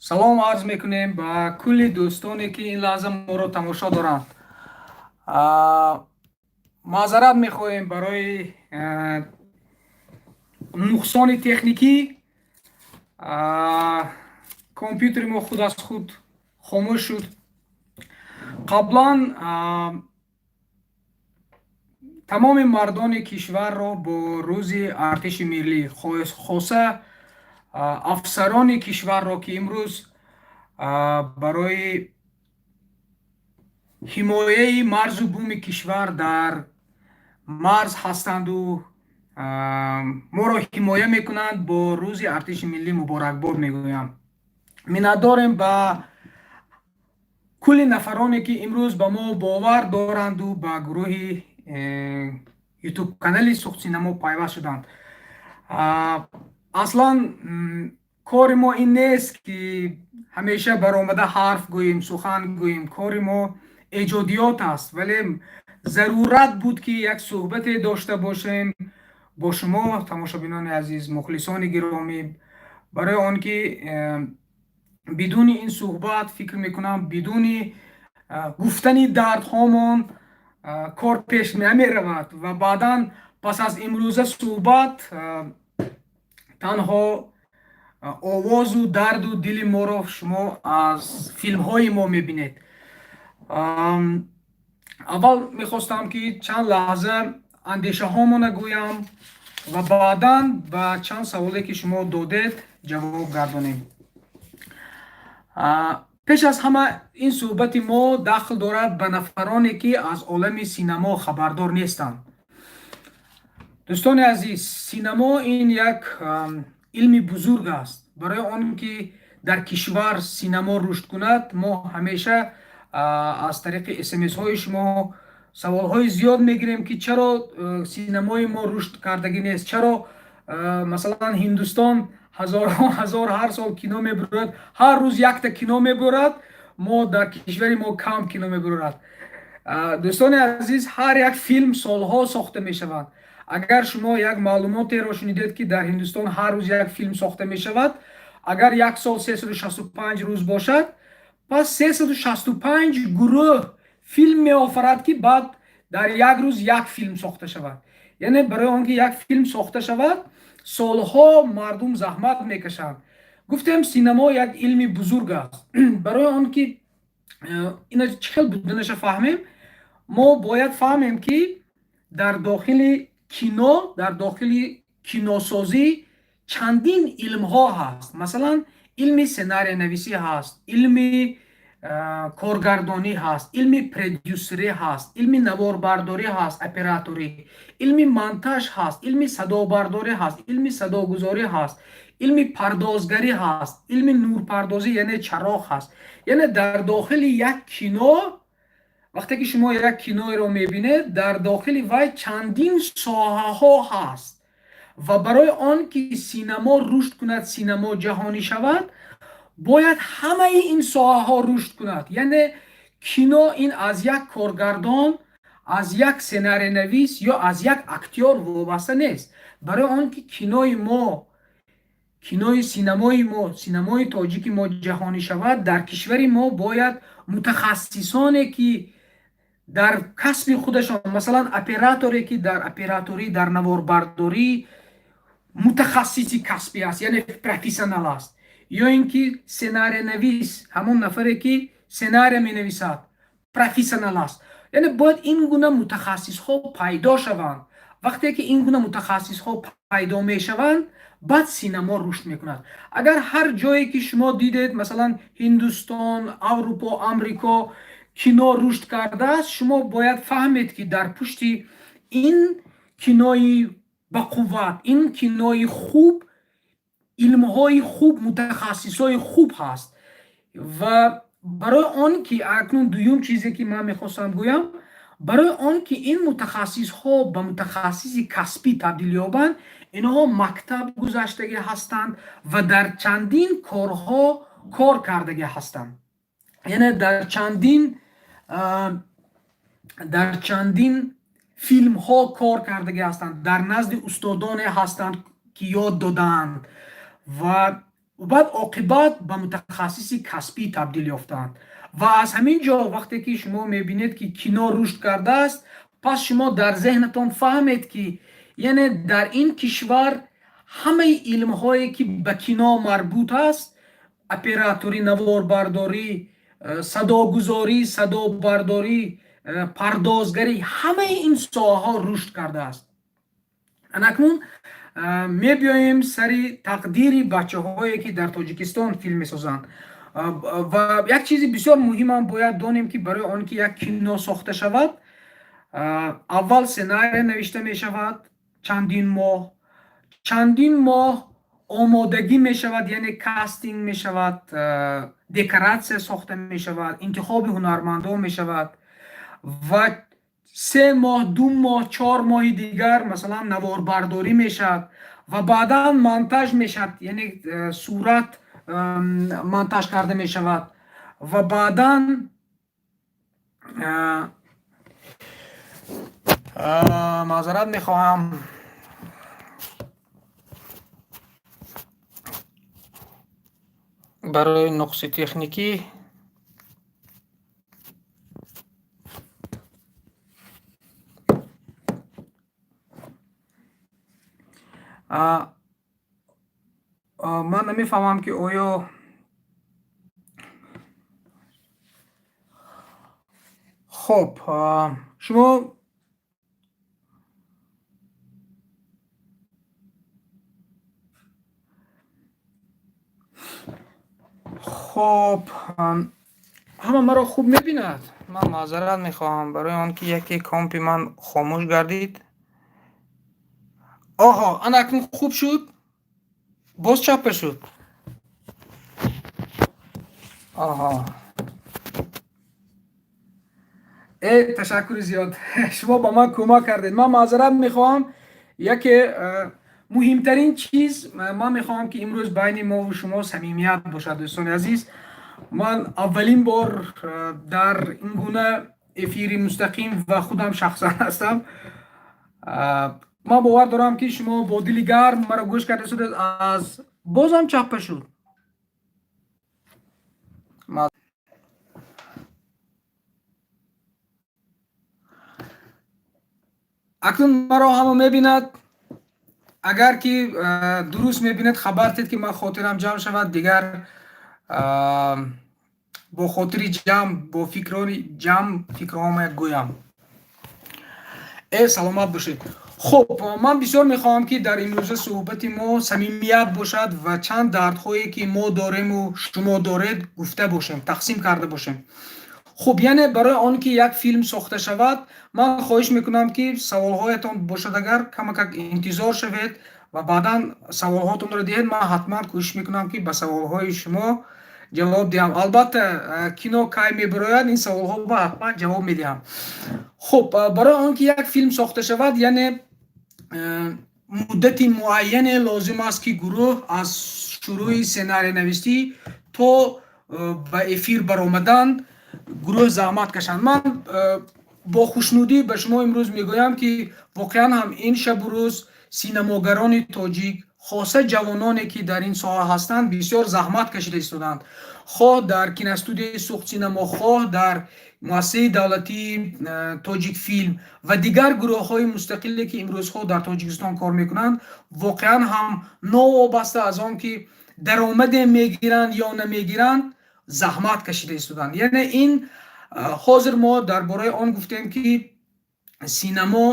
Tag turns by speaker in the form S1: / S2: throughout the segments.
S1: Салом арз мекунем ба кулли дӯстоне, ки ин лаҳза моро тамошо доранд. Маъзарат мехоҳем барои нуқсони техникӣ. Компютери мо худ аз худ хомӯш шуд. Қаблан тамоми мардони кишварро бо Рӯзи Артиши Миллӣ, хоса афсарони кишварро, ки имрӯз барои ҳимояи марзу буми кишвар дар марз ҳастанду моро ҳимоя мекунанд, бо Рӯзи Артиши Миллӣ муборакбод мегӯям. Миннатдорем ба кулли нафароне, ки имрӯз ба мо бовар доранду ба гурӯҳи Ютуб канали Суғдсинамо пайваст шуданд. Аслан кори мо ин нест, ки ҳамеша баромада ҳарф гӯем, сухан гӯем. Кори мо эҷодиёт аст, вале зарурат буд, ки як суҳбате дошта бошем бо шумо, тамошобинони азиз, мухлисони гиромӣ, барои он ки бидуни ин суҳбат, фикр мекунам, бидуни гуфтани дардҳомон кор пеш намеравад. Ва баъдан пас аз имрӯза суҳбат танҳо овозу дарду дили моро шумо аз филмҳои мо мебинед. Аввал мехостам, ки чанд лаҳза андешаҳомона гӯям ва баъдан ба чанд саволе, ки шумо додед, ҷавоб гардонем. Пеш аз ҳама, ин суҳбати мо дахл дорад ба нафароне, ки аз олами синамо хабардор нестанд. Дӯстони азиз, синамо ин як илми бузург аст. Барои он ки дар кишвар синамо рушд кунад, мо ҳамеша аз тариқи СМСҳои шумо саволҳои зиёд мегирем, ки чаро синамои мо рушд кардагӣ нест, чаро, масалан, Ҳиндустон ҳазорҳо ҳазор ҳар сол кино мебурад, ҳар рӯз якта кино мебурад, мо дар кишвари мо кам кино мебурад. Дӯстони азиз, ҳар як филм солҳо сохта мешавад. Агар шумо як маълумотеро шунидед, ки дар Ҳиндустон ҳар рӯз як филм сохта мешавад, агар як сол 365 рӯз бошад, пас 365 гурӯҳ филм меофарад, ки баъд дар як рӯз як филм сохта шавад. Яъне барои он ки як филм сохта шавад, солҳо мардум заҳмат мекашанд. Гуфтем, синамо як илми бузург аст. Барои он ки ина чӣ хел буданаша фаҳмем, мо бояд фаҳмем, ки дар дохили кино, дар дохили киносозӣ чандин илмҳо ҳаст. Масалан, илми сценариянависӣ ҳаст, илми коргардонӣ ҳаст, илми продюсерӣ ҳаст, илми наворбардорӣ ҳаст, операторӣ, илми монтаж ҳаст, илми садобардорӣ ҳаст, илми садогузорӣ ҳаст, илми пардозгарӣ ҳаст, илми нурпардозӣ, яъне чароғ ҳаст. Яъне дар дохили як кино, вақте ки шумо як киноеро мебинед, дар дохили вай чандин соҳаҳо ҳаст. Ва барои он ки синамо рушд кунад, синамо ҷаҳонӣ шавад, бояд ҳамаи ин соҳаҳо рушд кунад. Яъне кино ин аз як коргардон, аз як сценариянавис ё аз як актёр вобаста нест. Барои он ки кинои мо, кинои синамои мо, синамои тоҷики мо ҷаҳонӣ шавад, дар кишвари мо бояд мутахассисоне, ки дар касби худашон, масалан, операторе, ки дар операторӣ, дар наворбардорӣ мутахассиси касбӣ аст, яъне профессионал аст, ё ин ки сценариянавис, ҳамон нафаре, ки сценария менависад, профессионал аст. Яъне бояд ин гуна мутахассисҳо пайдо шаванд. Вақте ки ин гуна мутахассисҳо пайдо мешаванд, баъд синамо рушд мекунад. Агар ҳар ҷое ки шумо дидед, масалан, Ҳиндустон, Аврупо, Амрико кино рушд кардааст, шумо бояд фаҳмед, ки дар пушти ин кинои бақувват, ин кинои хуб илмҳои хуб, мутахассисҳои хуб ҳаст. Ва барои он ки, акнун дуюм чизе, ки ман мехостам гӯям, барои он ки ин мутахассисҳо ба мутахассиси касбӣ табдил ёбанд, инҳо мактаб гузаштагӣ ҳастанд ва дар чандин корҳо кор кардагӣ ҳастанд, яъне дар чандин филмҳо кор кардагӣ ҳастанд, дар назди устодоне ҳастанд, ки ёд додаанд. Ва Ва баъд оқибат ба мутахассиси касбӣ табдил ёфтаанд. Ва аз ҳамин ҷо вақте ки шумо мебинед, ки кино рушд кардааст, пас шумо дар зеҳнатон фаҳмед, ки яъне дар ин кишвар ҳамаи илмҳое, ки ба кино марбут аст, операторӣ, наворбардорӣ, садогузорӣ, садобардорӣ, пардозгарӣ, ҳамаи ин соҳаҳо рушд кардааст. Анакнун мебиёем сари тақдири бачаҳое, ки дар Тоҷикистон филм месозанд. Ва як чизи бисёр муҳимам бояд донем, ки барои он ки як кино сохта шавад, аввал сценария навишта мешавад, чандин моҳ омодагӣ мешавад, яъне кастинг мешавад, декоратсия сохта мешавад, интихоби ҳунармандон мешавад ва 3 моҳ, 2 моҳ, 4 моҳи дигар, масалан, наворбардорӣ мешавад ва баъдан монтаж мешавад, яъне сурат монтаж карда мешавад ва баъдан маъзарат мехоҳам, барои нуқси техникӣ. Ман намефаҳмам, ки оё, хуб, шумо. Хуб, ҳама маро хуб мебинад? Ман маъзарат мехоҳам барои он ки яке компи ман хомӯш гардид. Оҳо, ана акнун хуб шуд, боз чаппа шуд. Оҳо, ташаккури зиёд, шумо ба ман кӯмак кардед. Ман маъзарат мехоҳам. Яке муҳимтарин чиз, ман мехоҳам, ки имрӯз байни мову шумо самимият бошад. Дӯстони азиз, ман аввалин бор дар ин гуна эфири мустақим ва худам шахсан ҳастам. Ман бовар дорам, ки шумо бо дили гарм маро гӯш карда истодед. Аз бозам чаппа шуд. Акнун маро ҳама мебинад? Агар ки дуруст мебинед, хабар тед, ки ман хотирам ҷамъ шавад. Дигар бо хотири ҷамъ, бо фикрони ҷамъ фикрҳома гӯям. Саломат бошед. Хуб, ман бисёр мехоҳам, ки дар имрӯза суҳбати мо самимият бошад ва чанд дардҳое, ки мо дорему шумо доред, гуфта бошем, тақсим карда бошем. Хуб, яъне барои он ки як филм сохта шавад, ман хоҳиш мекунам, ки саволҳоятон бошад агар, камакак интизор шавед ва баъдан саволҳотонро диҳед. Ман ҳатман кӯшиш мекунам, ки ба саволҳои шумо ҷавоб диҳам. Албатта, кино кай мебирояд, ин саволҳо ба ҳатман ҷавоб медиҳам. Хуб, барои он ки як филм сохта шавад, яъне муддати муайяне лозим аст, ки гурӯҳ аз шурӯи сценариянависӣ то ба эфир баромадан гурӯҳ заҳмат кашанд. Ман бо хушнудӣ ба шумо имрӯз мегӯям, ки воқеан ҳам ин шабу рӯз синамогарони тоҷик, хоса ҷавононе, ки дар ин соҳа ҳастанд, бисёр заҳмат кашида истодаанд, хоҳ дар киностудияи Суғдсинамо, хоҳ дар муассисаи давлатии Тоҷикфилм ва дигар гурӯҳҳои мустақиле, ки имрӯзҳо дар Тоҷикистон кор мекунанд. Воқеан ҳам новобаста аз он ки даромаде мегиранд ё намегиранд, заҳмат кашида истоданд. Яъне ин ҳозир мо дар бораи он гуфтем, ки синамо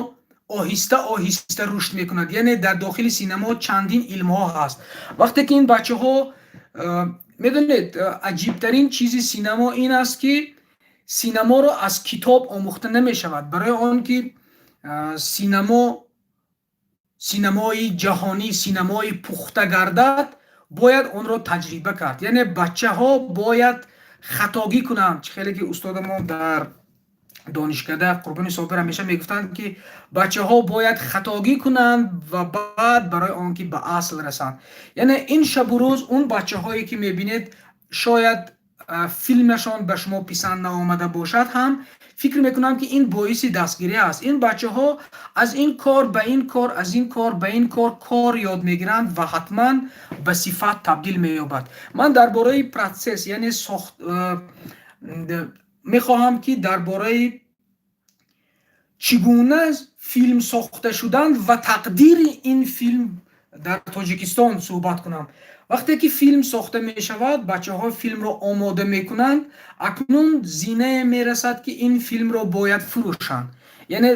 S1: оҳиста оҳиста рушд мекунад. Яъне дар дохили синамо чандин илмҳо ҳаст. Вақте ки ин бачаҳо, медонед, аҷибтарин чизи синамо ин аст, ки синаморо аз китоб омӯхта намешавад. Барои он ки синамо синамои ҷаҳонӣ, синамои пухта гардад, бояд онро таҷриба кард. Яъне бачаҳо бояд хатогӣ кунанд. Чӣ хеле ки устодамон дар донишкада Қурбони Собир ҳамеша мегуфтанд, ки бачаҳо бояд хатогӣ кунанд ва баъд барои он ки ба асл расанд. Яъне ин шабу рӯз он бачаҳое, ки мебинед, шояд филмашон ба шумо писанд наомада бошад ҳам, Фикр мекунам, ки ин боиси дастгирӣ аст. Ин бачаҳо аз ин кор ба ин кор, аз ин кор ба ин кор кор ёд мегиранд ва ҳатман ба сифат табдил меёбад. Ман дар бораи процесс, яъне сохт, мехоҳам, ки дар бораи чӣ гуна филм сохта шудан ва тақдири ин филм дар Тоҷикистон суҳбат кунам. Вақте ки филм сохта мешавад, бачаҳо филмро омода мекунанд. Акнун зинае мерасад, ки ин филмро бояд фурӯшанд, яъне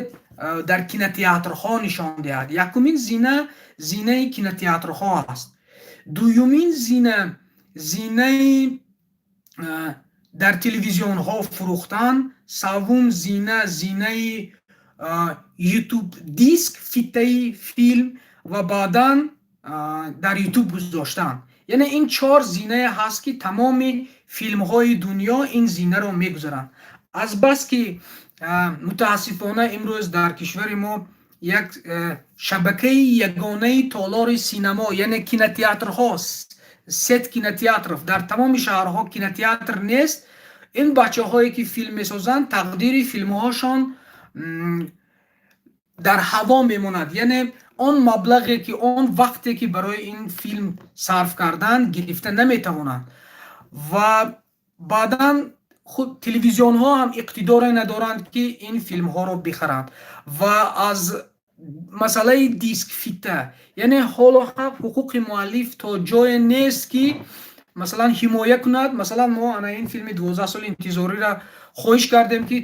S1: дар кинотеатрҳо нишон диҳад. Якумин зина зинаи кинотеатрҳо аст. Дуюмин зина зинаи дар телевизионҳо фурӯхтан. Саввум зина зинаи Ютуб, диск, фитаи филм ва баъдан дар Ютуб гузоштан. Яъне ин чор зинае ҳаст, ки тамоми филмҳои дунё ин зинаро мегузаранд. Азбаски мутаассифона имрӯз дар кишвари мо як шабакаи ягонаи толори синамо, яъне кинотеатрҳо, сеть кинотеатров, дар тамоми шаҳрҳо кинотеатр нест. Ин бачаҳое, ки филм месозанд, тақдири филмҳошон дар ҳаво мемонад, яъне он маблағе, ки он вақте, ки барои ин филм сарф кардан, гирифта наметавонанд. Ва баъдан худ телевизионҳо ҳам иқтидоре надоранд, ки ин филмҳоро бихаранд. Ва аз масъалаи диск, фита, яъне ҳоло ҳам ҳуқуқи муаллиф то ҷое нест, ки масалан ҳимоя кунад. Масалан, мо ана ин филми 12 соли интизориро хоҳиш кардем, ки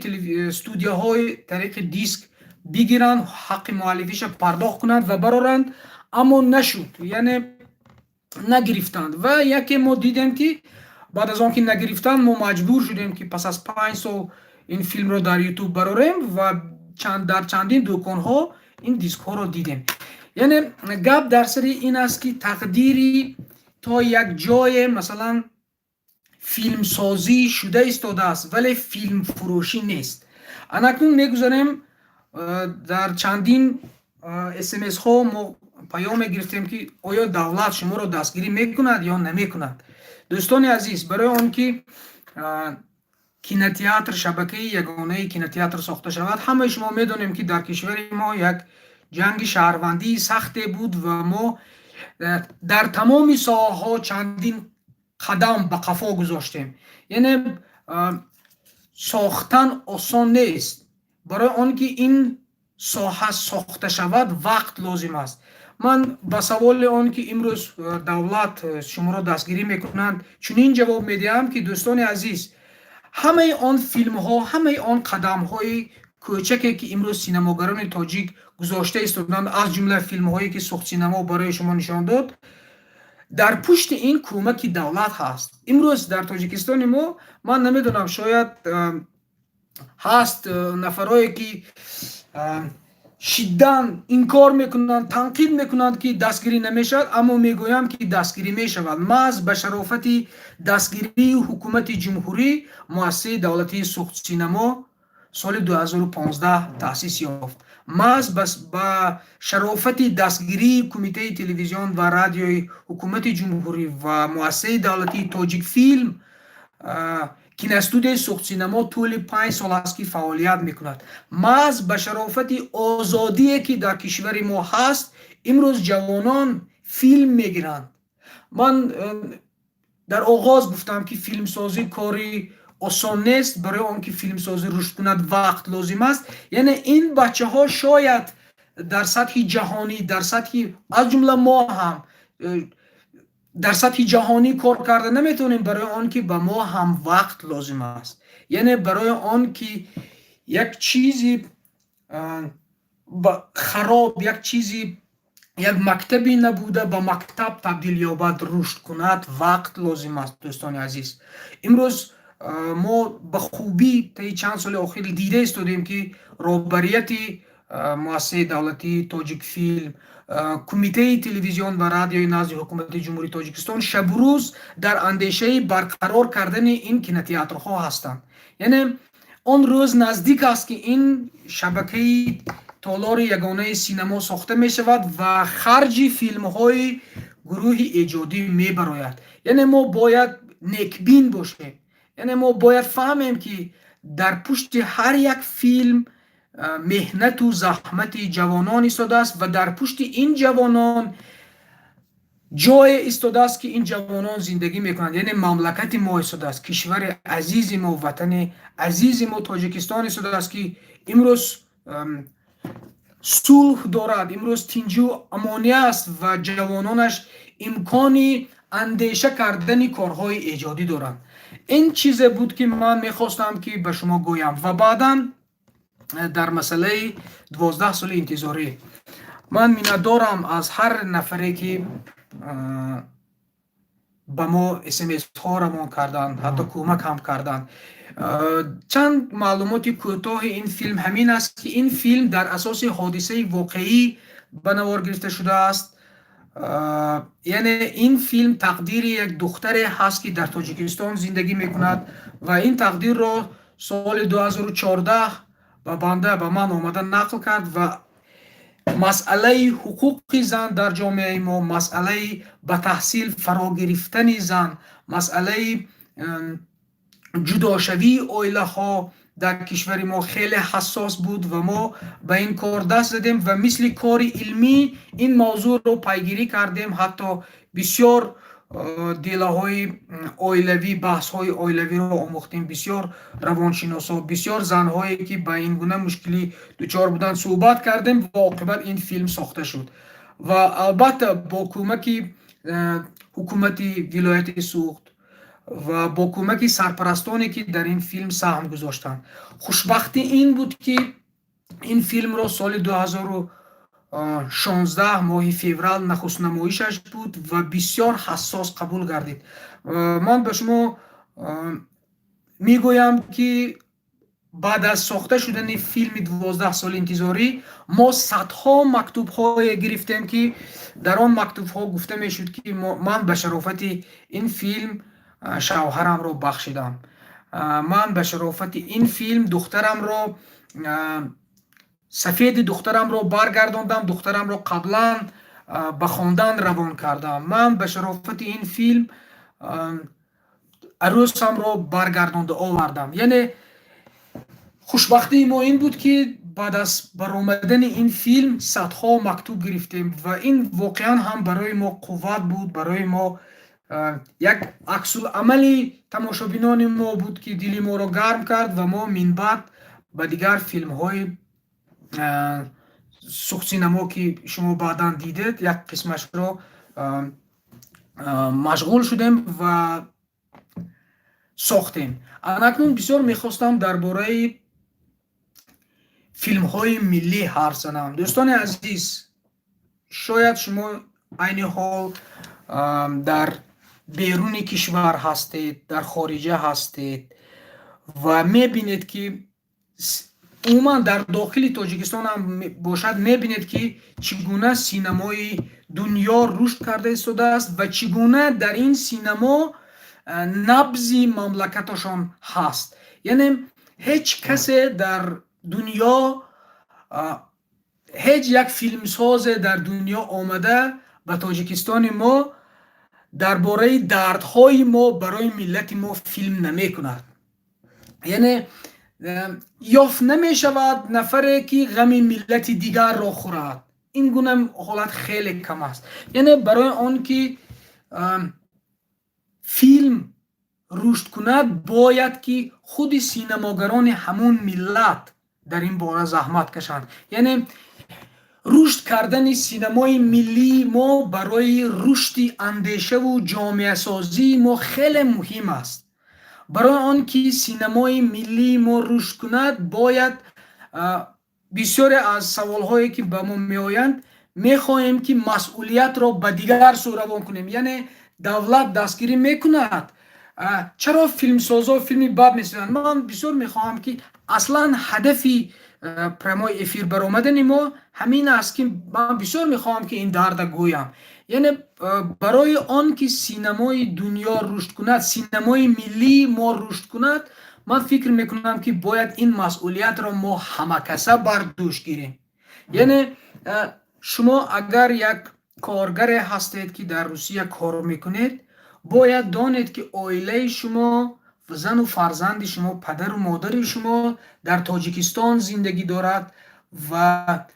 S1: студияҳои тариқи диск бигиранд, ҳаққи муаллифиша пардохт кунанд ва бароранд, аммо нашуд, яъне нагирифтанд. Ва яке мо дидем, ки баъд аз он ки нагирифтанд, мо маҷбур шудем, ки пас аз 5 сол ин филмро дар Ютуб барорем ва дар чандин дуконҳо ин дискҳоро дидем. Яъне гап дар сари ин аст, ки тақдири то як ҷое, масалан, филмсозӣ шуда истодааст, вале филмфурӯшӣ нест. Анакнун мегузарем. Дар чандин СМСҳо мо паём мегирифтем, ки оё давлат шуморо дастгирӣ мекунад ё намекунад. Дӯстони азиз, барои он ки кинотеатр, шабакаи ягонаи кинотеатр сохта шавад, ҳамаи шумо медонем, ки дар кишвари мо як ҷанги шаҳрвандии сахте буд ва мо дар тамоми соҳаҳо чандин қадам ба қафо гузоштем. Яъне сохтан осон нест. Барои он ки ин соҳа сохта шавад, вақт лозим аст. Ман ба саволи он ки имрӯз давлат шуморо дастгирӣ мекунанд, чунин ҷавоб медиҳам, ки, дӯстони азиз, ҳамаи он филмҳо, ҳамаи он қадамҳои кӯчаке, ки имрӯз синамогарони тоҷик гузошта истоданд, аз ҷумла филмҳое, ки Суғдсинамо барои шумо нишон дод, дар пушти ин кӯмаки давлат ҳаст. Имрӯз дар Тоҷикистони мо, ман намедонам, шояд ҳаст нафарое, ки шиддан инкор мекунанд, танқид мекунанд, ки дастгирӣ намешавад, аммо мегӯям, ки дастгирӣ мешавад. Маҳз ба шарофати дастгирии ҳукумати ҷумҳурӣ муассисаи давлатии Суғдсинамо соли 2015 таъсис ёфт. Маҳз ба шарофати дастгирии Кумитаи телевизион ва радиои ҳукумати ҷумҳурӣ ва муассисаи давлатии Тоҷикфилм киностудияи Суғдсинамо тӯли 5 сол аст, ки фаъолият мекунад. Маҳз ба шарофати озодие, ки дар кишвари мо ҳаст, имрӯз ҷавонон филм мегиранд. Ман дар оғоз гуфтам, ки филмсозӣ кори осон нест. Барои он ки филмсозӣ рушд кунад, вақт лозим аст. Яъне ин бачаҳо шояд дар сатҳи ҷаҳонӣ, дар сатҳи, аз ҷумла мо ҳам дар сатҳи ҷаҳонӣ кор карда наметавонем, барои он ки ба мо ҳам вақт лозим аст. Яъне барои он ки як чизи хароб, як чизи, як мактабе набуда ба мактаб табдил ёбад, рушд кунад, вақт лозим аст. Дӯстони азиз, имрӯз мо ба хубӣ таи чанд соли охир дида истодем, ки роҳбарияти муассисаи давлатии Тоҷикфилм, Кумитаи телевизион ва радиои назди ҳукумати Ҷумҳурии Тоҷикистон шабу рӯз дар андешаи барқарор кардани ин кинотеатрҳо ҳастанд. Яъне он рӯз наздик аст, ки ин шабакаи толори ягонаи синамо сохта мешавад ва харҷи филмҳои гурӯҳи эҷодӣ мебарояд. Яъне мо бояд некбин бошем, яъне мо бояд фаҳмем, ки Дар пушти ҳар як филм меҳнату заҳмати ҷавонон истодааст ва дар пушти ин ҷавонон ҷое истодааст, ки ин ҷавонон зиндагӣ мекунанд, яъне мамлакати мо истодааст, кишвари азизи мо, ватани азизи мо Тоҷикистон истодааст, ки имрӯз сулҳ дорад, имрӯз тинҷу амонӣ аст ва ҷавононаш имкони андеша кардани корҳои эҷодӣ доранд. Ин чизе буд, ки ман мехостам, ки ба шумо гӯям. Ва баъдан дар масъалаи 12 соли интизорӣ ман миннатдорам аз ҳар нафаре, ки ба мо СМСҳо равон карданд, ҳатто кӯмак ҳам карданд. Чанд маълумоти кӯтоҳи ин филм ҳамин аст, ки ин филм дар асоси ҳодисаи воқеӣ ба навор гирифта шудааст. Яъне ин филм тақдири як духтаре ҳаст, ки дар Тоҷикистон зиндагӣ мекунад, ва ин тақдирро соли 2014 ба банда, ба ман омада нақл кард. Ва масъалаи ҳуқуқи зан дар ҷомеаи мо, масъалаи ба таҳсил фаро гирифтани зан, масъалаи ҷудошавии оилаҳо дар кишвари мо хеле ҳассос буд ва мо ба ин кор даст задем ва мисли кори илмӣ ин мавзӯъро пайгирӣ кардем. Ҳатто бисёр делаҳои оилавӣ, баҳсҳои оилавиро омӯхтем, бисёр равоншиносо, бисёр занҳое, ки ба ин гуна мушкилӣ дучор буданд, суҳбат кардем ва оқибат ин филм сохта шуд. Ва албатта бо кӯмаки ҳукумати вилояти Суғд ва бо кӯмаки сарпарастоне, ки дар ин филм саҳм гузоштанд. Хушбахтӣ ин буд, ки ин филмро соли 2016 моҳи феврал нахустнамоишаш буд ва бисёр ҳассос қабул гардид. Ман ба шумо мегӯям, ки баъд аз сохта шудани филми 12 соли интизорӣ мо садҳо мактубҳое гирифтем, ки дар он мактубҳо гуфта мешуд, ки ман ба шарофати ин филм шавҳарамро бахшидам, ман ба шарофати ин филм духтарамро, сафеди духтарамро баргардондам, духтарамро қаблан ба хондан равон кардам, ман ба шарофати ин филм арӯсамро баргардонда овардам. Яъне хушбахтии мо ин буд, ки баъд аз баромадани ин филм садҳо мактуб гирифтем ва ин воқеан ҳам барои мо қувват буд, барои мо як аксуламали тамошобинони мо буд, ки дили моро гарм кард ва мо минбаъд ба дигар филмҳои Суғдсинамо, ки шумо баъдан дидед як қисмашро, машғул шудем ва сохтем. Анакнун бисёр мехостам дар бораи филмҳои миллӣ ҳарф занам. Дӯстони азиз, шояд шумо айни ҳол дар беруни кишвар ҳастед, дар хориҷа ҳастед ва мебинед, ки умуман дар дохили Тоҷикистон ҳам бошад, мебинед, ки чӣ гуна синамои дунё рушд карда истодааст ва чӣ гуна дар ин синамо набзи мамлакаташон ҳаст. Яъне ҳеҷ касе дар дунё, ҳеҷ як филмсозе дар дунё омада ба Тоҷикистони мо дар бораи дардҳои мо, барои миллати мо филм намекунад. Яъне ёфт намешавад нафаре, ки ғами миллати дигарро хӯрад. Ин гуна ҳолат хеле кам аст. Яъне барои он ки филм рушд кунад, бояд ки худи синамогарони ҳамон миллат дар ин бора заҳмат кашанд. Яъне рушд кардани синамои миллии мо барои рушди андешаву ҷомеасозии мо хеле муҳим аст. Барои он ки синамои миллии мо рушд кунад, бояд бисёре аз саволҳое, ки ба мо меоянд, мехоҳем, ки масъулиятро ба дигар сӯ равон кунем, яъне давлат дастгирӣ мекунад, чаро филмсозо филми бад месозанд? Ман бисёр мехоҳам, ки аслан ҳадафи прямой эфир баромадани мо ҳамин аст, ки ман бисёр мехоҳам, ки ин дарда гӯям. Яъне барои он ки синамои дунё рушд кунад, синамои миллии мо рушд кунад, ман фикр мекунам, ки бояд ин масъулиятро мо ҳамакаса бар дӯш гирем. Яъне шумо агар як коргаре ҳастед, ки дар Русия кор мекунед, бояд донед, ки оилаи шумо Зану фарзанди шумо, падару модари шумо дар Тоҷикистон зиндагӣ дорад ва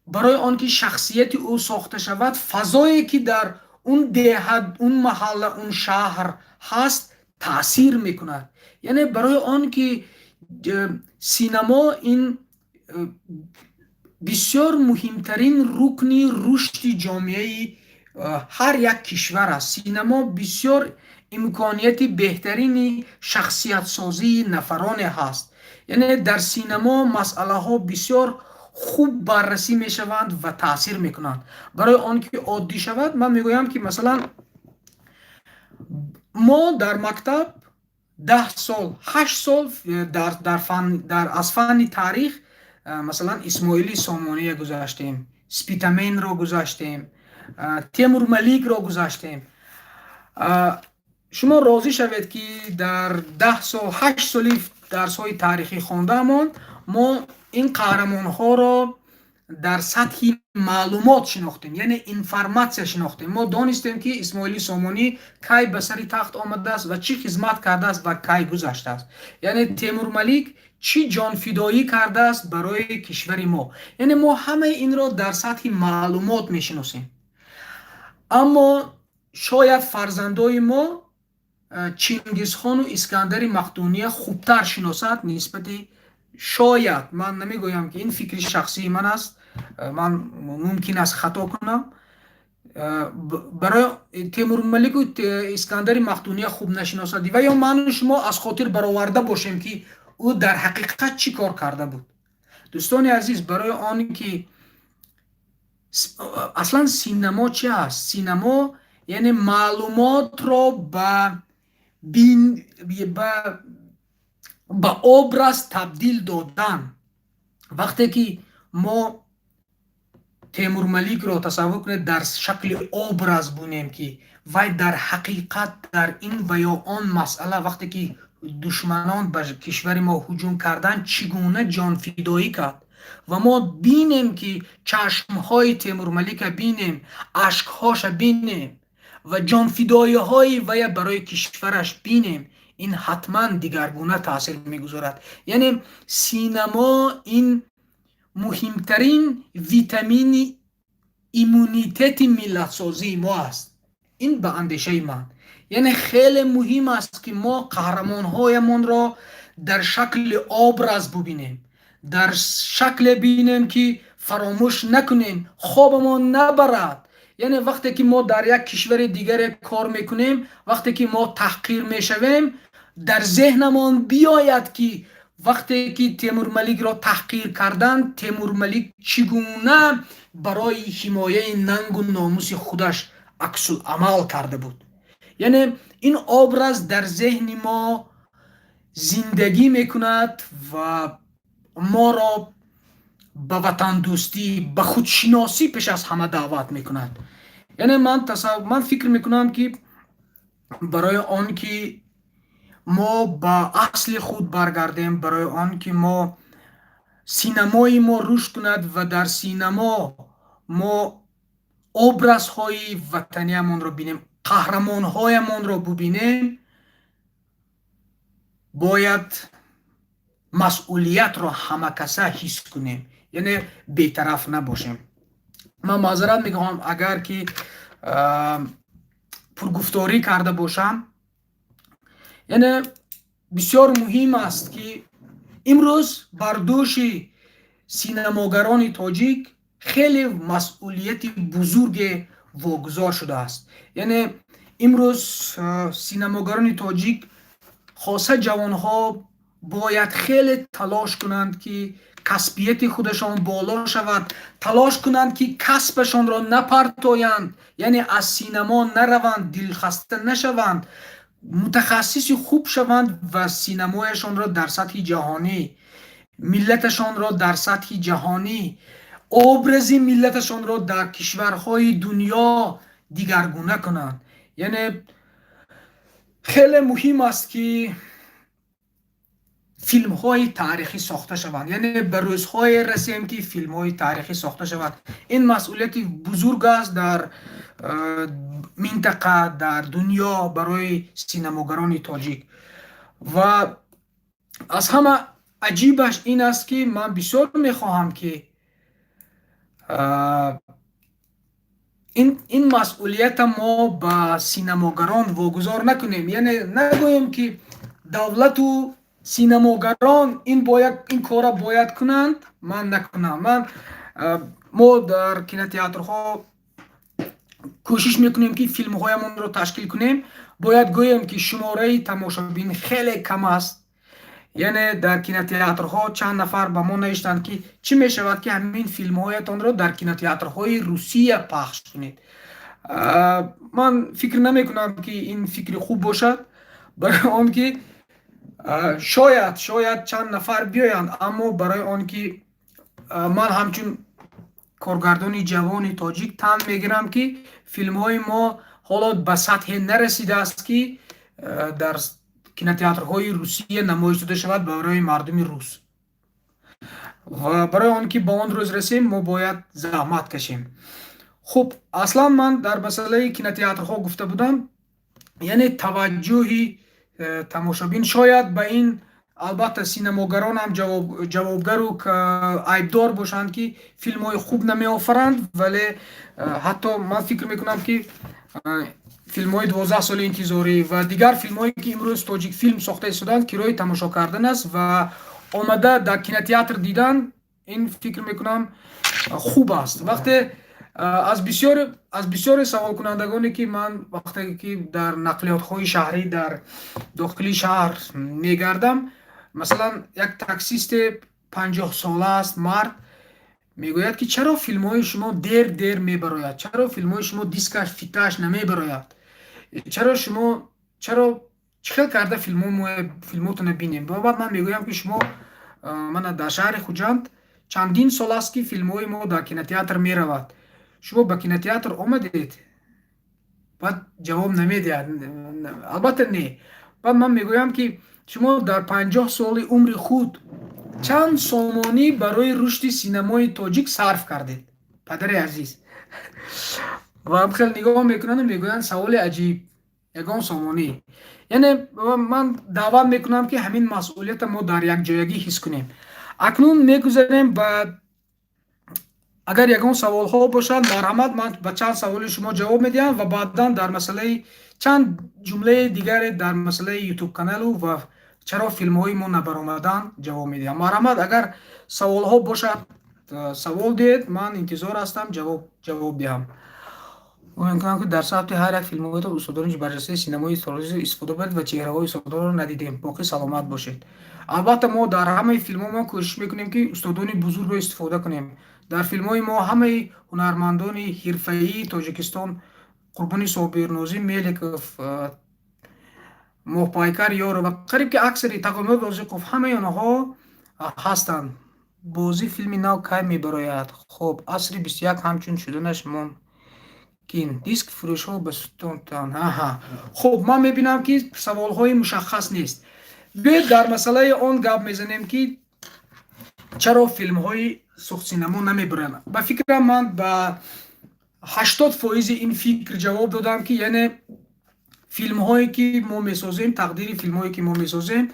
S1: барои он ки шахсияти ӯ сохта шавад, фазое ки дар он деҳа, он маҳалла, он шаҳр ҳаст, таъсир мекунад. Яъне барои он ки синамо ин бисёр муҳимтарин рукни рушди ҷомеаи ҳар як кишвар аст. Синамо бисёр имконияти беҳтарини шахсиятсозии нафароне ҳаст. Яъне дар синамо масъалаҳо бисёр хуб баррасӣ мешаванд ва таъсир мекунанд. Барои он ки оддӣ шавад, ман мегӯям, ки масалан мо дар мактаб 10 сол, 8 сол дар аз фанни таърих, масалан, Исмоили Сомония гузаштем, Спитаменро гузаштем, Темурмаликро гузаштем. Шумо розӣ шавед, ки дар 10 сол, 8 соли дарсҳои таърихӣ хондаамон мо ин қаҳрамонҳоро дар сатҳи маълумот шинохтем, яъне информатсия шинохтем. Мо донистем, ки Исмоили Сомонӣ кай ба сари тахт омадааст ва чӣ хизмат кардааст ва кай гузаштааст, яъне Темурмалик чӣ ҷонфидоӣ кардааст барои кишвари мо. Яъне мо ҳамаи инро дар сатҳи маълумот мешиносем, аммо шояд фарзандои мо Чингизхону Искандари Мақдуния хубтар шиносад нисбати, шояд, ман намегӯям, ки ин фикри шахсии ман аст, ман мумкин аст хато кунам, барои Темурмалику Искандари Мақдуния хуб нашиносад ва ё ману шумо аз хотир бароварда бошем, ки ӯ дар ҳақиқат чӣ кор карда буд. Дӯстони азиз, барои он ки аслан синамо чи аст? Синамо яъне маълумотро ба образ табдил додан. Вақте ки мо Темурмаликро, тасаввур кунед, дар шакли образ бинем, ки вай дар ҳақиқат дар ин ва ё он масъала, вақте ки душманон ба кишвари мо ҳуҷум карданд, чӣ гуна ҷонфидоӣ кард ва мо бинем, ки чашмҳои Темурмалика бинем, ашкҳоша бинем ва ҷонфидоиҳои вая барои кишвараш бинем, ин ҳатман дигаргуна таъсир мегузорад. Яъне синамо ин муҳимтарин витамини иммунитети миллатсозии мо аст. Ин ба андешаи ман. Яъне хеле муҳим аст, ки мо қаҳрамонҳоямонро дар шакли образ бубинем, дар шакле бинем, ки фаромӯш накунем, хобамон набарад. Яъне вақте ки мо дар як кишвари дигаре кор мекунем, вақте ки мо таҳқир мешавем, дар зеҳнамон биёяд, ки вақте ки Темурмаликро таҳқир карданд, Темурмалик чӣ гуна барои ҳимояи нангу номуси худаш аксуламал карда буд. Яъне ин образ дар зеҳни мо зиндагӣ мекунад ва моро ба ватандӯстӣ, ба худшиносӣ пеш аз ҳама даъват мекунад. Яъне ман фикр мекунам, ки барои он ки мо ба асли худ баргардем, барои он ки мо синамои мо рушд кунад ва дар синамо мо образҳои ватаниямонро бинем, қаҳрамонҳоямонро бубинем, бояд масъулиятро ҳамакаса ҳис кунем, яъне бетараф набошем. Ман маъзарат мехоҳам, агар ки пургуфторӣ карда бошам. Яъне бисёр муҳим аст, ки имрӯз бар дӯши синамогарони тоҷик хеле масъулияти бузурге вогузор шудааст. Яъне имрӯз синамогарони тоҷик, хоса ҷавонҳо, бояд хеле талош кунанд, ки касбияти худашон боло шавад, талош кунанд, ки касбашонро напартоянд, яъне аз синамо нараванд, дилхаста нашаванд, мутахассиси хуб шаванд ва синамояшонро дар сатҳи ҷаҳонӣ, миллаташонро дар сатҳи ҷаҳонӣ, образи миллаташонро дар кишварҳои дунё дигаргуна кунанд. Яъне хеле муҳим аст, ки Филмҳои таърихӣ сохта шаванд, яъне ба рӯзҳое расем, ки филмҳои таърихӣ сохта шаванд. Ин масъулияти бузург аст дар минтақа, дар дунё барои синамогарони тоҷик. Ва аз ҳама аҷибаш ин аст, ки ман бисёр мехоҳам, ки ин масъулията мо ба синамогарон вогузор накунем, яъне нагӯем, ки давлату синамогарон ин корро бояд кунанд, ман накунам. Мо дар кинотеатрҳо кӯшиш мекунем, ки филмҳоямонро ташкил кунем. Бояд гӯем, ки шумораи тамошобин хеле кам аст. Яъне дар кинотеатрҳо чанд нафар ба мо навиштанд, ки чӣ мешавад, ки ҳамин филмҳоятонро дар кинотеатрҳои Русия пахш кунед. Ман фикр намекунам, ки ин фикри хуб бошад, барои он ки шояд чанд нафар биёянд, аммо барои он ки ман ҳамчун коргардони ҷавони тоҷик тан мегирам, ки филмҳои мо ҳоло ба сатҳе нарасидааст, ки дар кинотеатрҳои Русия намоиш дода шавад барои мардуми рус. Ва барои он ки ба он рӯз расем, мо бояд заҳмат кашем. Хуб, аслан ман дар масъалаи кинотеатрҳо гуфта будам, яъне таваҷҷӯҳи тамошобин шояд ба ин, албатта, синамогаронам ҷавобгару айбдор бошанд, ки филмҳои хуб намеофаранд, вале ҳатто ман фикр мекунам, ки филмҳои 12 соли интизорӣ ва дигар филмҳое, ки имрӯз Тоҷикфилм сохта истоданд, кирои тамошо кардан аст ва омада дар кинотеатр дидан, ин фикр мекунам, хуб аст. Вақте аз бисёри саволкунандагоне, ки ман вақте ки дар нақлиётҳои шаҳрӣ, дар дохили шаҳр мегардам, масалан, як таксисте 50сола аст, мард, мегӯяд, ки чаро филмҳои шумо дер дер мебарояд, чаро филмҳои шумо дискаш фиташ намебарояд, чаро шумо, чаро чӣ хел карда филмотонро бинем? Баъд ман мегӯям, ки шумо мана дар шаҳри Хуҷанд чандин сол аст, ки филмҳои мо дар кинотеатр меравад, шумо ба кинотеатр омадед? Баъд ҷавоб намедиҳад, албатта, не. Баъд ман мегӯям, ки шумо дар 50 соли умри худ чанд сомонӣ барои рушди синамои тоҷик сарф кардед, падари азиз? Ва хеле нигоҳ мекунанду мегӯянд: «Саволи аҷиб, ягон сомонӣ». Яъне ман даъват мекунам, ки ҳамин масъулията мо дар якҷоягӣ ҳис кунем. Акнун мегузарем ба, агар ягон саволҳо бошад, марҳамат, ман ба чанд саволи шумо ҷавоб медиҳам ва баъдан дар масъалаи чанд ҷумлаи дигаре дар масъалаи Ютуб каналу ва чаро филмҳои мо набаромаданд ҷавоб медиҳам. Марҳамат, агар саволҳо бошад, савол диҳед, ман интизор ҳастам ҷавоб диҳам. Умедворам, ки дар сабти ҳар як филмҳоятон устодони барҷастаи синамои тоҷикистон истифода баред ва чеҳраҳои устодонро надидем. Боқӣ саломат бошед. Албатта, мо дар ҳамаи филмҳо кӯшиш мекунем, ки устодони бузургро истифода кунем. Дар филмҳои мо ҳамаи ҳунармандони ҳирфаии Тоҷикистон: Қурбони Собир, Нозим Меликов, Моҳпайкар Ёров ва қариб ки аксари Тағомурод Розиқов, ҳамаи онҳо ҳастанд. Бозӣ филми нав кай мебарояд? Хоб, асри 21 ҳамчун шуданаш мумкин. Диск фурӯшҳо ба сутонтан. Аҳа, хуб, ман мебинам, ки саволҳои мушаххас нест. Биёед, дар масъалаи он гап мезанем, ки чаро филмҳои Суғдсинамо намебароянд. Ба фикрам, ман ба 80 фоизи ин фикр ҷавоб додам, ки яъне филмҳое, ки мо месозем, тақдири филмҳое, ки мо месозем,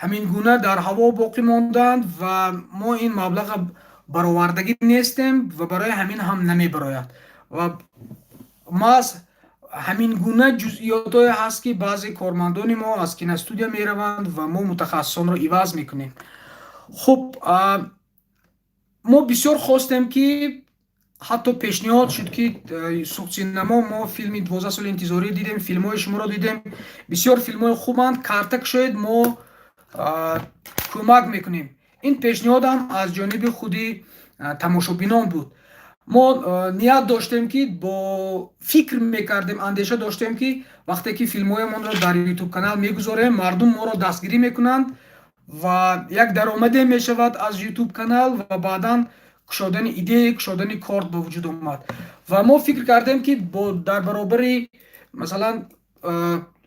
S1: ҳамин гуна дар ҳаво боқӣ монданд ва мо ин маблаға баровардагӣ нестем ва барои ҳамин ҳам намебарояд. Ва маҳз ҳамин гуна ҷузъиётое ҳаст, ки баъзе кормандони мо аз киностудия мераванд ва мо мутахассисонро иваз мекунем. Хуб, мо бисёр хостем, ки ҳатто пешниҳод шуд, ки Суғдсинамо, мо филми 12 соли интизорӣ дидем, филмҳои шуморо дидем, бисёр филмҳои хубанд, карта кушоед, мо кӯмак мекунем. Ин пешниҳодам аз ҷониби худи тамошобинон буд. Мо ният доштем, ки бо фикр мекардем, андеша доштем, ки вақте ки филмҳоямонро дар Ютуб канал мегузорем, мардум моро дастгирӣ мекунанд ва як даромаде мешавад аз Ютуб канал. Ва баъдан кушодани идея, кушодани корт ба вуҷуд омад ва мо фикр кардем, ки дар баробари масалан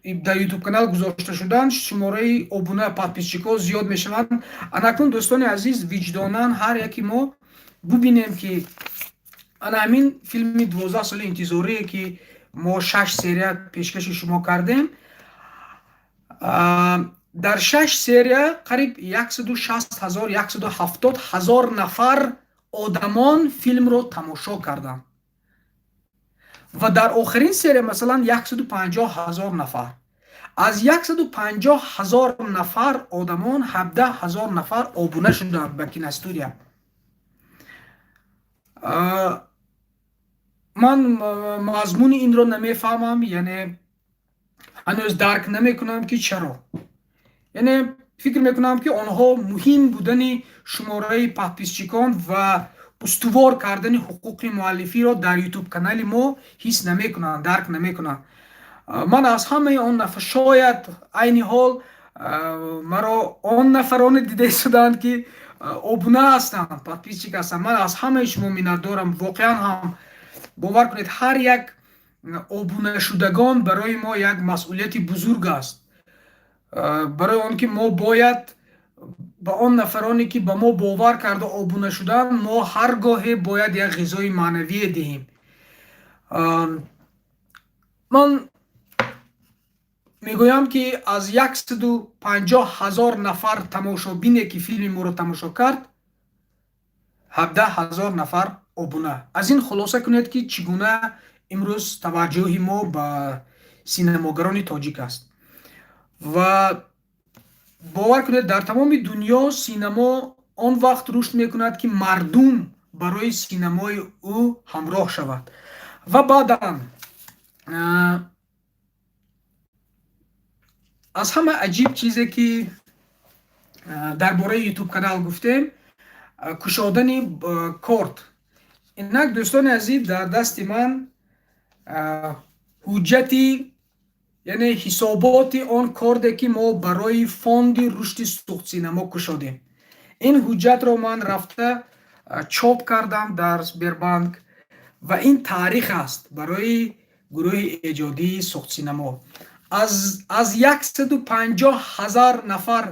S1: Дар Ютуб канал гузошта шуданд, шумораи обуна, подписчикҳо зиёд мешаванд. Анакнун, дӯстони азиз, виҷдонан ҳар яки мо бубинем, ки ана ҳамин филми 12 соли интизорие, ки мо шаш серия пешкаши шумо кардем, дар шаш серия қариб 160 000, 170 000 нафар одамон филмро тамошо карданд ва дар охирин серия, масалан, 150 000 нафар. Аз 150 000 нафар одамон 17 000 нафар обуна шуданд ба киностудия. Ман мазмуни инро намефаҳмам, яъне ҳанӯз дарк намекунам, ки чаро. Яъне фикр мекунам, ки онҳо муҳим будани шумораи подписчикон ва устувор кардани ҳуқуқи муаллифиро дар Ютуб канали мо ҳис намекунанд, дарк намекунанд. Ман аз ҳамаи он нафар, шояд айни ҳол маро он нафароне дида истоданд, ки обуна ҳастанд, подписчик ҳастанд, ман аз ҳамаи шумо миннатдорам. Воқеан ҳам, бовар кунед, ҳар як обунашудагон барои мо як масъулияти бузург аст, барои он ки мо бояд ба он нафароне, ки ба мо бовар карда обуна шуданд, мо ҳар гоҳе бояд як ғизои маънавие диҳем. Ман мегӯям, ки аз 150 000 нафар тамошобине, ки филми моро тамошо кард, 17 000 нафар обуна. Аз ин хулоса кунед, ки чӣ гуна имрӯз таваҷҷӯҳи мо ба синамогарони тоҷик аст. Ва бовар кунед, дар тамоми дунё синамо он вақт рушд мекунад, ки мардум барои синамои ӯ ҳамроҳ шавад. Ва баъдан аз ҳама аҷиб чизе, ки дар бораи Ютуб канал гуфтем, кушодани корт. Инак, дӯстони азиз, дар дасти ман ҳуҷҷати, яъне ҳисоботи он корде, ки мо барои фонди рушди Суғдсинамо кушодем. Ин ҳуҷҷатро ман рафта чоп кардам дар Сбербанк ва ин таърих аст барои гурӯҳи эҷодии Суғдсинамо. Аз 150 000 нафар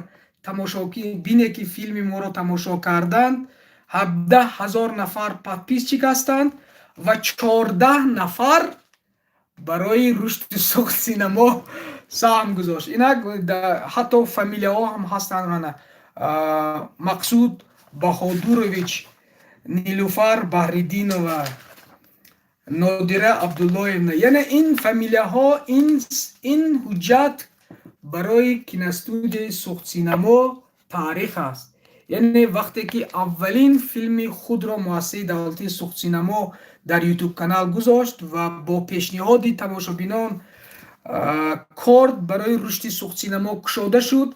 S1: тамошобине, ки филми моро тамошо карданд, 17 000 нафар подписчик ҳастанд ва 14 нафар барои рушди Суғдсинамо саҳм гузошт. Инак, ҳатто фамилияҳо ҳам ҳастанд. Мана, Мақсуд Баҳодурович, Нилуфар Баҳриддинова, Нодира Абдуллоевна. Яъне ин фамилияҳо, ин ҳуҷҷат барои киностудияи Суғдсинамо таърих аст. Яъне вақте ки аввалин филми худро муассисаи давлатии Суғдсинамо дар Ютуб канал гузошт ва бо пешниҳоди тамошобинон корт барои рушди Суғдсинамо кушода шуд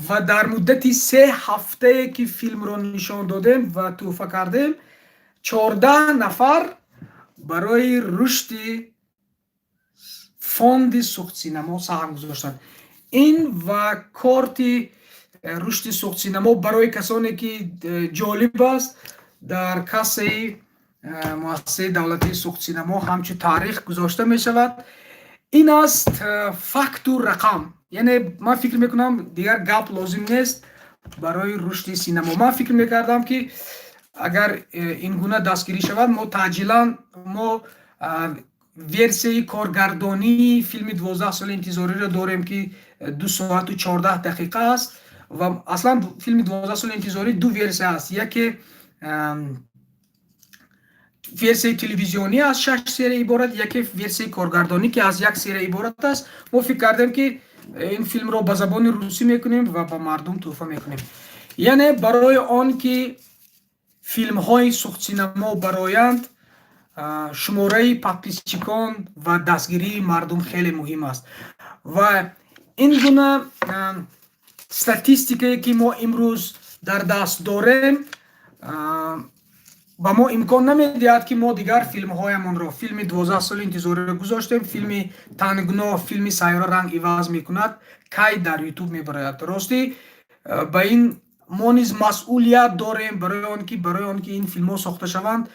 S1: ва дар муддати 3 ҳафтае, ки филмро нишон додем ва тӯҳфа кардем, 14 нафар барои рушди фонди Суғдсинамо саҳм гузоштанд. Ин ва корти рушди Суғдсинамо барои касоне, ки ҷолиб аст, дар кассаи муассисаи давлатии Суғдсинамо ҳамчун таърих гузошта мешавад. Ин аст факту рақам. Яъне ман фикр мекунам, дигар гап лозим нест барои рушди синамо. Ман фикр мекардам, ки агар ин гуна дастгирӣ шавад, мо таъҷилан мо версияи коргардонии филми 12 соли интизориро дорем, ки 2 соату 14 дақиқа аст. Ва аслан филми 12 соли интизорӣ ду версия аст: яке версияи телевизионӣ, аз шаш серия иборат, яке версияи коргардонӣ, ки аз як серия иборат аст. Мо фикр кардем, ки ин филмро ба забони русӣ мекунем ва ба мардум тӯҳфа мекунем. Яъне барои он ки филмҳои Суғдсинамо бароянд, шумораи подписчикон ва дастгирии мардум хеле муҳим аст. Ва ин гуна статистикае, ки мо имрӯз дар даст дорем, ба мо имкон намедиҳад, ки мо дигар филмҳоямонро, филми 12 соли интизориро гузоштем, филми Тангно, филми Сайёра ранг иваз мекунад, кай дар Ютуб мебарояд. Ростӣ, ба ин мо низ масъулият дорем, барои он ки ин филмҳо сохта шаванд,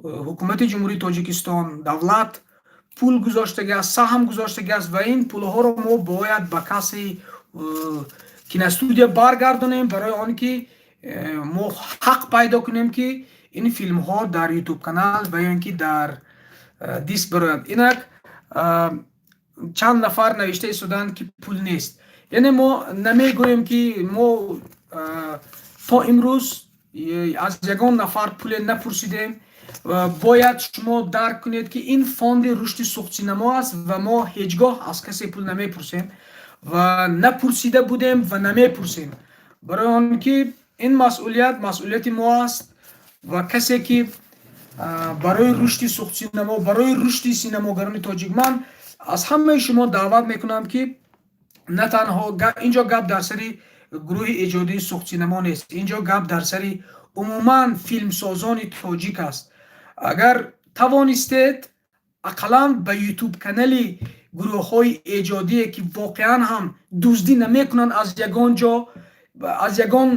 S1: ҳукумати Ҷумҳурии Тоҷикистон, давлат Пул гузоштагӣ аст, саҳм гузоштагӣ аст ва ин пулҳоро мо бояд ба кассаи киностудия баргардонем, барои он ки мо ҳақ пайдо кунем, ки ин филмҳо дар Ютуб канал ва ё ин ки дар диск бароянд. Инак чанд нафар навишта истоданд, ки пул нест. Яъне мо намегӯем, ки мо то имрӯз аз ягон нафар пуле напурсидем. Бояд шумо дарк кунед, ки ин фонди рушди Суғдсинамо аст ва мо ҳеҷ гоҳ аз касе пул намепурсем ва напурсида будем ва намепурсем, барои он ки ин масъулият масъулияти мо аст. Ва касе ки барои рушди Суғдсинамо, барои рушди синамогарони тоҷик, ман аз ҳамаи шумо даъват мекунам, ки на танҳо инҷо гап дар сари гурӯҳи эҷодии Суғдсинамо нест, инҷо гап дар сари умуман филмсозони тоҷик аст. Агар тавонистед, ақаллан ба Ютуб канали гурӯҳҳои эҷодие, ки воқеан ҳам дуздӣ намекунанд, аз ягон ҷо, аз ягон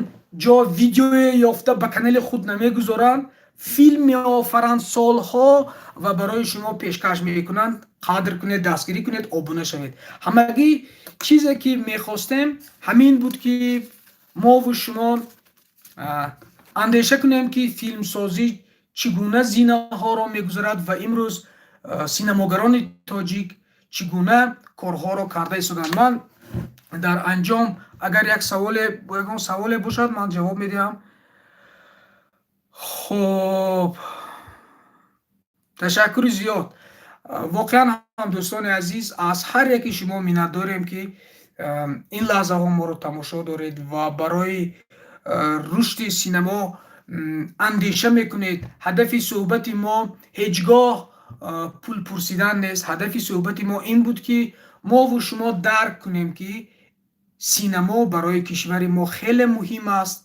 S1: ҷо видеое ёфта ба канали худ намегузоранд, филм меофаранд солҳо ва барои шумо пешкаш мекунанд, қадр кунед, дастгирӣ кунед, обуна шавед. Ҳамагӣ чизе ки мехостем, ҳамин буд, ки мову шумо андеша кунем, ки филмсозӣ чӣ гуна зинаҳоро мегузарад ва имрӯз синамогарони тоҷик чӣ гуна корҳоро карда истоданд. Ман дар анҷом, агар як саволе, ягон саволе бошад, ман ҷавоб медиҳам. Хоб, ташаккури зиёд. Воқеан ҳам, дӯстони азиз, аз ҳар яки шумо миннатдорем, ки ин лаҳзаҳо моро тамошо доред ва барои рушди синамо андеша мекунед. Ҳадафи суҳбати мо ҳеҷ гоҳ пул пурсидан нест. Ҳадафи суҳбати мо ин буд, ки мову шумо дарк кунем, ки синамо барои кишвари мо хеле муҳим аст.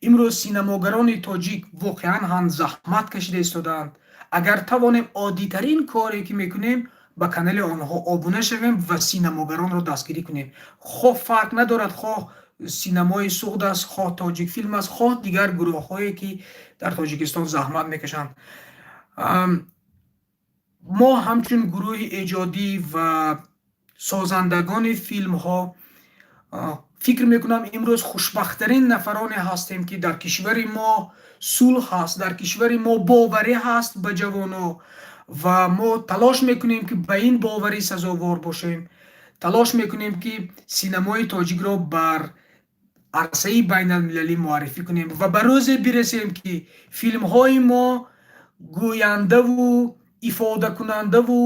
S1: Имрӯз синамогарони тоҷик воқеан ҳам заҳмат кашида истодаанд. Агар тавонем, оддитарин коре ки мекунем, ба канали онҳо обуна шавем ва синамогаронро дастгирӣ кунем. Хоҳ фарқ надорад, хоҳ Синамои Суғд аст, хоҳ Тоҷикфилм аст, хоҳ дигар гурӯҳҳое, ки дар Тоҷикистон заҳмат мекашанд. Мо ҳамчун гурӯҳи эҷодӣ ва созандагони филмҳо, фикр мекунам, имрӯз хушбахттарин нафароне ҳастем, ки дар кишвари мо сулҳ ҳаст, дар кишвари мо боварӣ ҳаст ба ҷавоно ва мо талош мекунем, ки ба ин боварӣ сазовор бошем. Талош мекунем, ки синамои тоҷикро бар арсаи байналмилалӣ муаррифӣ кунем ва ба рӯзе бирасем, ки филмҳои мо гӯяндаву ифодакунандаву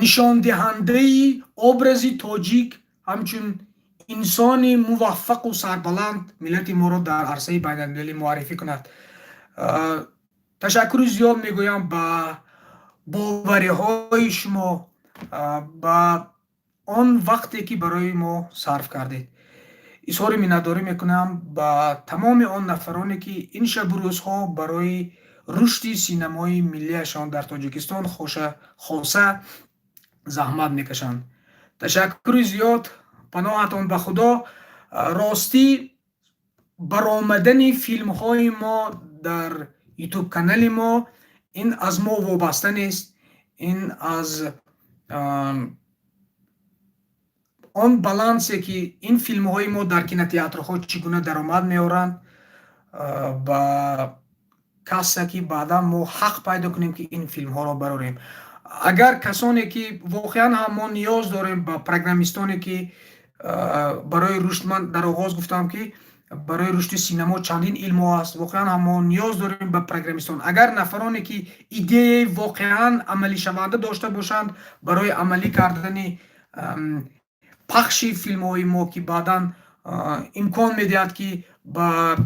S1: нишондиҳандаи образи тоҷик ҳамчун инсони муваффақу сарбаланд миллати моро дар арсаи байналмилалӣ муаррифӣ кунад. Ташаккури зиёд мегӯям ба бовариҳои шумо, ба он вақте ки барои мо сарф кардед. Изҳори миннатдорӣ мекунам ба тамоми он нафароне, ки ин шабу рӯзҳо барои рушди синамои миллиашон дар Тоҷикистон хоса заҳмат мекашанд. Ташаккури зиёд, паноҳатон ба Худо. Ростӣ, баромадани филмҳои мо дар Ютуб канали мо ин аз мо вобаста нест, ин аз он балансе, ки ин филмҳои мо дар кинотеатрҳо чӣ гуна даромад меоранд ба касса, ки баъдан мо ҳақ пайдо кунем, ки ин филмҳоро барорем. Агар касоне ки воқеан ҳам, мо ниёз дорем ба программистоне, ки барои рушд, ман дар оғоз гуфтам, ки барои рушди синамо чандин илмҳо аст, воқеан ҳам мо ниёз дорем ба программистон. Агар нафароне ки идеяи воқеан амалишаванда дошта бошанд барои амалӣ кардани пахши филмҳои мо, ки баъдан имкон медиҳад, ки ба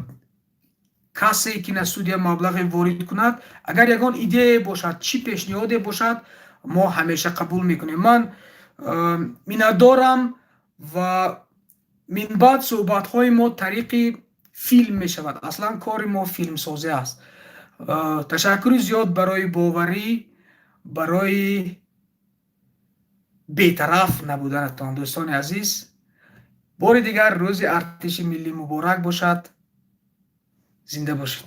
S1: кассаи киностудия маблағе ворид кунад, агар ягон идеяе бошад, чӣ пешниҳоде бошад, мо ҳамеша қабул мекунем. Ман миннатдорам ва минбаъд суҳбатҳои мо тариқи филм мешавад. Аслан кори мо филмсозӣ аст. Ташаккури зиёд барои боварӣ, барои бетараф набуданатон. Дӯстони азиз, бори дигар Рӯзи Артиши Миллӣ муборак бошад. Зинда бошед.